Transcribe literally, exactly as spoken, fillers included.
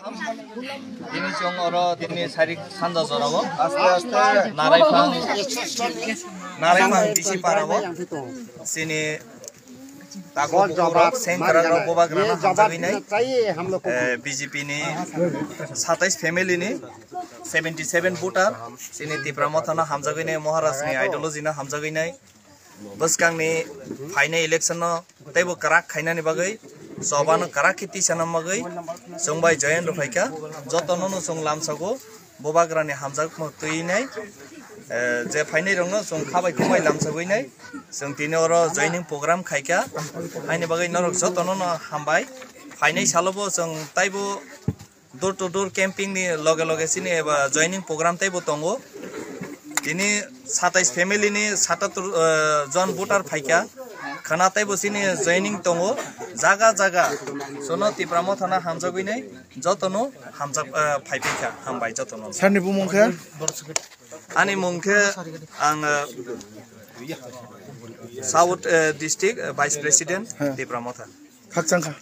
Tini chwng oro tini sari sanja jorao. Aste aste. Naraifang, Naraifang D C parao. Chini takhuk bukhuk rok, sengkrak rok, bubagra no hamjagwi nai. Eh, B J P ni satais family ni seventy seven voter. Chini Tipra Motha no hamjagwi nai, Maharaj ni ideology no hamjagwi nai. Bwskangni phainai election no teibo kwrak khainani bagwi, chobano kwrak khe tisana bagwi chwng bai joyendro phaikha. Jotono no chwng lamsago, bubagrani hamjakma twi nai, eh, je phainai rokno chwng khabai khumbai lamsagwi nai. Chwng tini oro joining program khaikha, haini bagwi norok jotono no hambai. Phainai salo bo chwng teibo door to door camping ni loge loge chini eba joining program teibo tongo. Tini satais family ni satattor, eh, jon voter phaikha. Khana teibo chini joining tongo. Jaga jaga sono Tipra Motha no hamjagwi nai, jotono hamjak, eh, phaiphikha. Hambai jotono. Sir ni bumung khe? Ani mung khe ang, eh, South, eh, District, eh, Vice President, Tipra Motha. Khakchangkha.